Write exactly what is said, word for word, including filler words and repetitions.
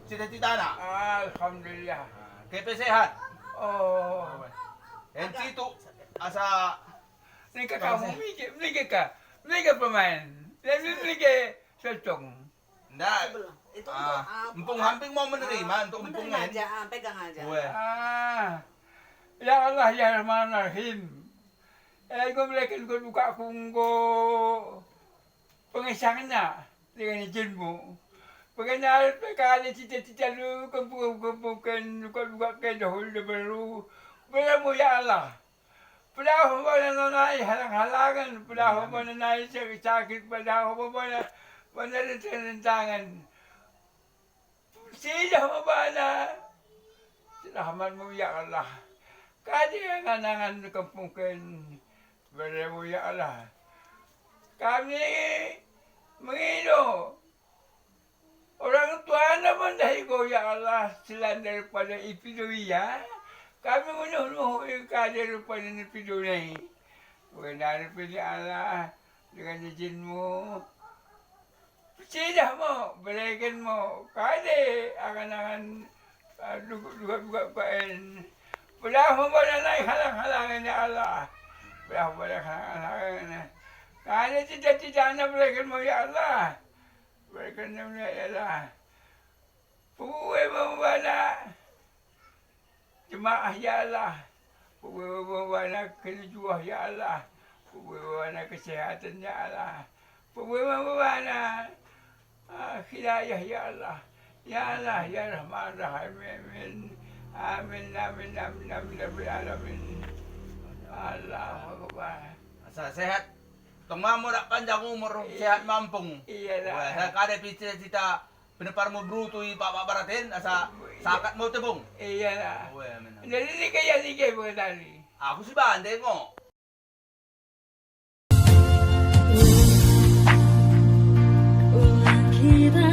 cita-citana. Alhamdulillah. Ah, kepe sehat. Oh. En situ asa nike kamu mike, mike ka, mike pemain. Mike sotong. Ndak. Itu untuk, ah, empung hamping mau menerima, untuk empung menerima aja, ah, pegang aja. Weh. Ah. Ya Allah, ya Rahman Rahim. Enggo meleken ko dukakku enggo pengesangna dengan izinmu. Pengenal pekale cita-cita lu kempung-kempungken dukak-dukak ke dahulu berru. Beremu ya Allah. Pedaoh mo bana nai halang-halangen, pedaoh mo bana nai sakit-sakit, pedaoh mo bana, bana rentang-rentangen. Sidah mo bana. Rahmatmu ya Allah. Kade angan-angan kempungken. Beremu ya Allah. Kami mengido. Orang tuana mendahi ko ya Allah, selain daripada ipido ia, kami menuh-nuh i kade rupana nipido nai. Mengenal pe ni Allah, dengan izinmu. Sidah mo, bereken mo, kade angan-angan, ah, dukak-dukak en. Pedaoh mo bana nai halang-halangen ya Allah. Pedaoh mo bana halang-halangen. Kade cita-citana bereken mo ya Allah. Bereken mo ya Allah. Pebue mo bana jemaah ya Allah. Pebue mo bana kelijuah ya Allah. Pebue mo bana kesehatan ya Allah. Pebue mo bana, ah, hidayah ya Allah. Ya Allah, ya Rahman Rahim. Amin. Amin, amin, amin, amin, ya Rabbil Alamin. Allahu Akbar. Asa sehat. Tong ma mo dak panjang umur, sehat ma empung. Iyalah. Weh, kade pe cita-cita peneparmu berru tu i Pakpak Barat en, asa sakat mo tebung. Iyalah. Weh, amin, amin. Jadi nike ya nike mo tadi. Aku si bande ngo. Ulang kita